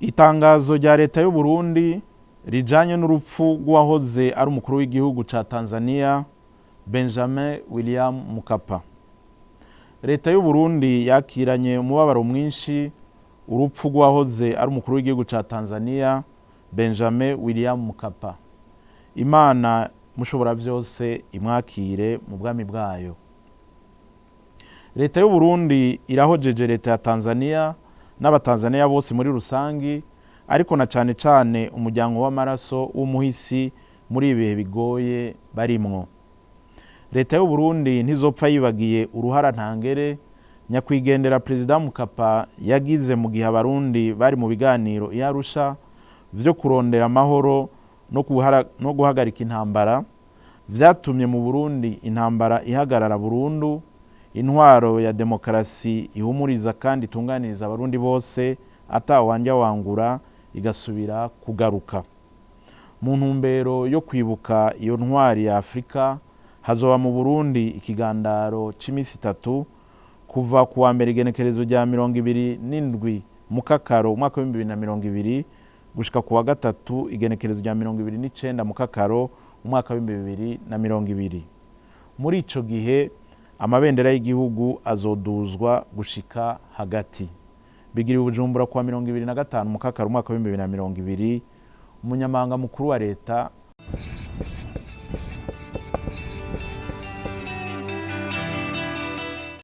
Itangazo rya leta y'u Burundi rijanye n'urupfu rw'uwahoze ari umukuru w'igihugu ca Tanzania Benjamin William Mkapa. Leta y'u Burundi yakiranye umubabaro mwinshi urupfu rw'uwahoze ari umukuru w'igihugu ca Tanzania Benjamin William Mkapa. Imana mushobora byose imwakire mu bwami bwayo. Leta y'u Burundi irahojeje leta ya Tanzania n'abatanzania bose muri rusangi, ariko na cane cane umuryango w'amaraso w'umuhisi muri ibihe bigoye barimwo. Leta y'u Burundi ntizopfa yibagiye uruhara ntangere nyakwigendera Perezida Mkapa yagize mu gihe abarundi bari mu biganiro i Arusha vyo kurondera amahoro no guhagarika intambara, vyatumye mu Burundi intambara ihagarara burundu, intwaro ya demokarasi ihumuriza kandi itunganiriza abarundi bose atawanja wangura igasubira kugaruka. Mu ntumbero yo kwibuka iyo ntwari ya Afurika, hazoba mu Burundi ikigandaro c'imisi 3 kuva ku wa mbere igenekerezo rya 27 Mukakaro umwaka w'ibihumbi bibiri na mirongo ibiri gushika ku wa gatatu igenekerezo rya 29 Mukakaro umwaka w'ibihumbi bibiri na mirongo ibiri. Muri ico gihe amabendera y'igihugu azoduzwa gushika hagati. Bigiriwe Bujumbura kuwa 25 Mukakaro umwaka w'ibihumbi bibiri na mirongo ibiri. Umunyamabanga mukuru wa leta.